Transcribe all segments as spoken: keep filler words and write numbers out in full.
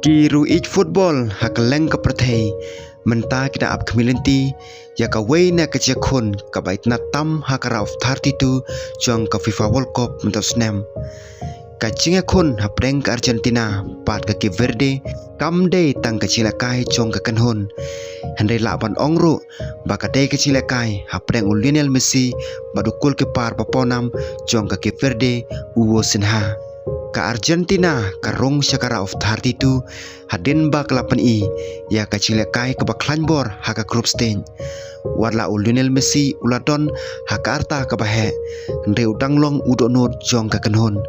Ki ruh ïeit football ha kylleng ka pyrthei mynta ki dang ap khmih lynti ïa kawei na ka jingïakhun kaba itynnad tam ha ka round of thirty-two jong ka FIFA World Cup mynta u snem. Ka jingïakhun hapdeng ka Argentina bad ka Cape Verde kam dei tang ka jingïalehkai jong ka kynhun, hynrei lah ban ong ruh ba ka dei ka jingïalehkai hapdeng u Lionel Messi bad u goalkeeper ba pawnam jong ka Cape Verde, u Hugo Sinha. Ka Argentina ka rung sha ka round of thirty-two hadien ba ka la pyni ïa ka jingïalehkai kaba khlaiñ bor ha ka group stage. Wat la u Lionel Messi u la don ha ka rta kaba heh, hynrei u dang long u dohnud jong ka kynhun.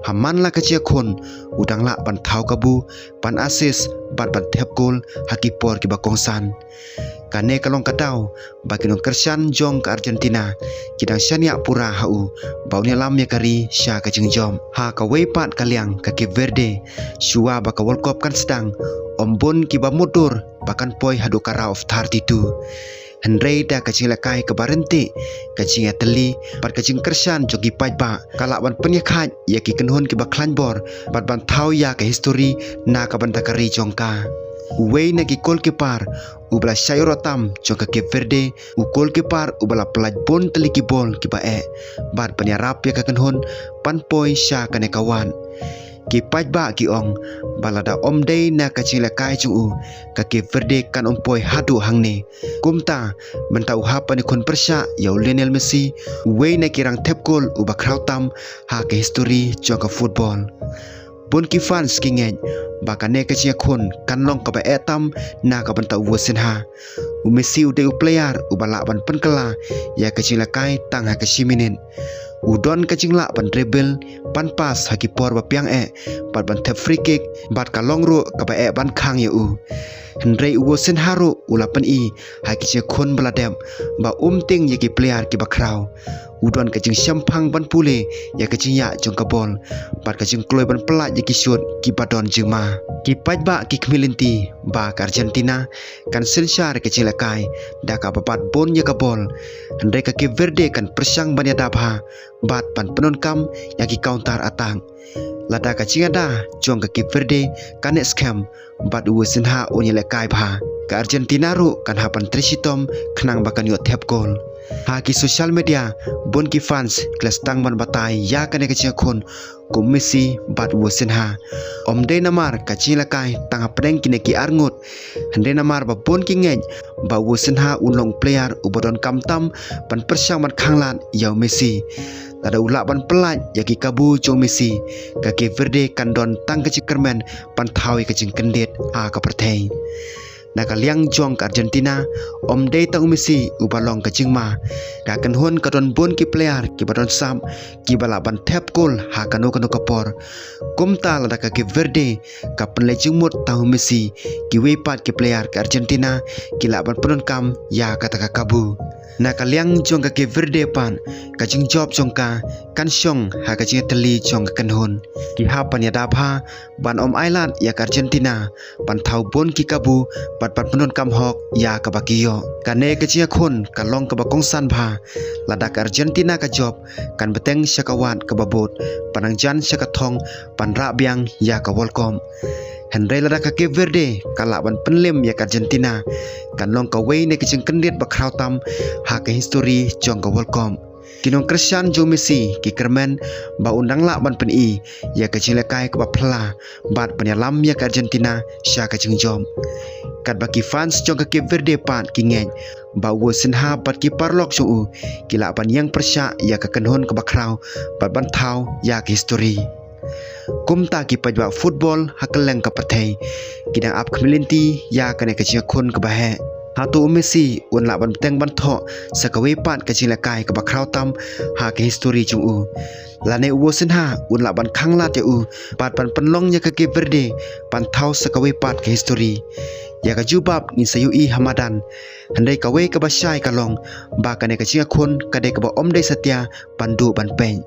Ha man la ka jingïakhun u dang lah ban thaw kabu, ban assist bad ban thep goal ha ki por kiba kongsan. Kane ka long ka daw ba ki nongkyrshan jong ka Argentina ki dang shaniah pura ha u ba un ïalam ïa ka ri sha ka jingjop. Ha kawei pat ka liang, ka Cape Verde, shuwa ba ka World Cup kan sdang, ym bun kiba mutdur ba kan poi haduh ka round of thirty-two. Hynrei da ka jingïalehkai kaba ryntih, ka jingïatylli bad ka jingkyrshan jong ki paidbah ka lah ban pynïakhaid ïa ki kynhun kiba khlaiñ bor bad ban thaw ïa ka histori na ka bynta ka ri jong ka. Uwei na ki goalkeeper uba la shah ïoh tam jong ka Cape Verde, u goalkeeper uba la pyllait bun tylli ki bol kiba eh bad ban ïarap ïa ka kynhun ban poi sha kane ka wad. Ki paidbah ki ong ba lada ym dei na ka jingïalehkai jong u, ka Cape Verde kan ym poi haduh hangne. Kumta mynta u hap ban ïakhun pyrshah ïa u Lionel Messi, uwei na ki rangthep goal uba khraw tam ha ka histori jong ka football. Bun ki fans ki ngeit ba kane ka jingïakhun kan long kaba eh tam na ka bynta u Hugo Sinha. U Messi u dei u player uba lah ban pynkylla ïa ka jingïalehkai tang ha ka shi minit. U don ka jinglah ban dribble, ban pass ha ki por ba biang eh bad ban thep free kick, bad ka long ruh kaba eh ban khang ïa u. Hynrei u Hugo Sinha ruh u la pyni ha ki jingïakhun ba la dep ba um tieng ïa ki player kiba khraw. U don ka jingshemphang ban pule ïa ka jingïaid jong ka bol bad ka jingkloi ban pyllait ïa ki shot kiba don jingma. Ki paidbah ki khmih lynti ba ka Argentina kan synshar ka jingïalehkai da kaba bat bun ïa ka bol, hynrei ka Cape Verde kan pyrshang ban ïada bha bad ban pyndonkam ïa ki counter attack. Lada ka jingïada jong ka Cape Verde kan eh skhem bad u Hugo Sinha un ïalehkai bha, ka Argentina ruh kan hap ban trei shitom khnang ba kan ïoh thep goal. Ha ki social media bun ki fans ki la sdang ban batai ïa kane ka jingïakhun kum Messi bad u Hugo Sinha. Ym dei namar ka jingïalehkai tang hapdeng kine ki arngut, hynrei namar ba bun ki ngeit ba u Hugo Sinha un long player uba donkam tam ban pyrshang ban khanglad ïa u Messi. Lada u lah ban pyllait ïa ki kabu jong u Messi, ka Cape Verde kan don tang ka jingkyrmen ban thaw ïa ka jingkyndit ha ka pyrthei. Na ka liang jong ka Argentina, ym dei tang u Messi uba long ka jingma. Ka kynhun ka don bun ki player kiba don sap, kiba lah ban thep goal ha kano kano ka por. Kumta lada ka Cape Verde ka pynleit jingmut tang u Messi, kiwei pat ki player ka Argentina ki lah ban pyndonkam ïa kata ka kabu. Na ka liang jong ka Cape Verde pat, ka jingjop jong ka kan shong ha ka jingïatylli jong ka kynhun. Ki hap ban ïada bha ban ym ailad ïa ka Argentina ban thaw bun ki kabu bad ban pyndonkam hok ïa kaba ki ïoh. Kane ka jingïakhun ka long kaba kongsan bha. Lada ka Argentina ka jop, kan bteng sha ka wad kaba bud, ban nang jan sha ka thong ban rah biang ïa ka World Cup. Hynrei lada ka Cape Verde ka lah ban pynlem ïa ka Argentina, kan long kawei na ki jingkyndit ba khraw tam ha ka histori jong ka World Cup. Ki nongkyrshan jong u Messi ki kyrmen ba un dang lah ban pyni ïa ka jingïalehkai kaba phylla bad ban ïalam ïa ka Argentina sha ka jingjop. Katba ki fans jong ka Cape Verde pat ki ngeit ba u Hugo Sinha bad ki paralok jong u ki lah ban ïeng pyrshah ïa ka kynhun kaba khraw bad ban thaw ïa ka histori. Kumta ki paidbah football ha kylleng ka pyrthei ki dang ap khmih lynti ïa kane ka jingïakhun kaba heh. Hato u Messi un lah ban bteng ban thoh sa kawei pat ka jingïalehkai kaba khraw tam ha ka histori jong u? Lane u Hugo Sinha un lah ban khanglad ïa u bad ban pynlong ïa ka Cape Verde ban thaw sa kawei pat ka histori? Ïa ka jubab ngin sa ïohi ha madan. Hynrei kawei kaba shai ka long ba kane ka jingïakhun ka dei kaba ym dei satia ban duh ban peit.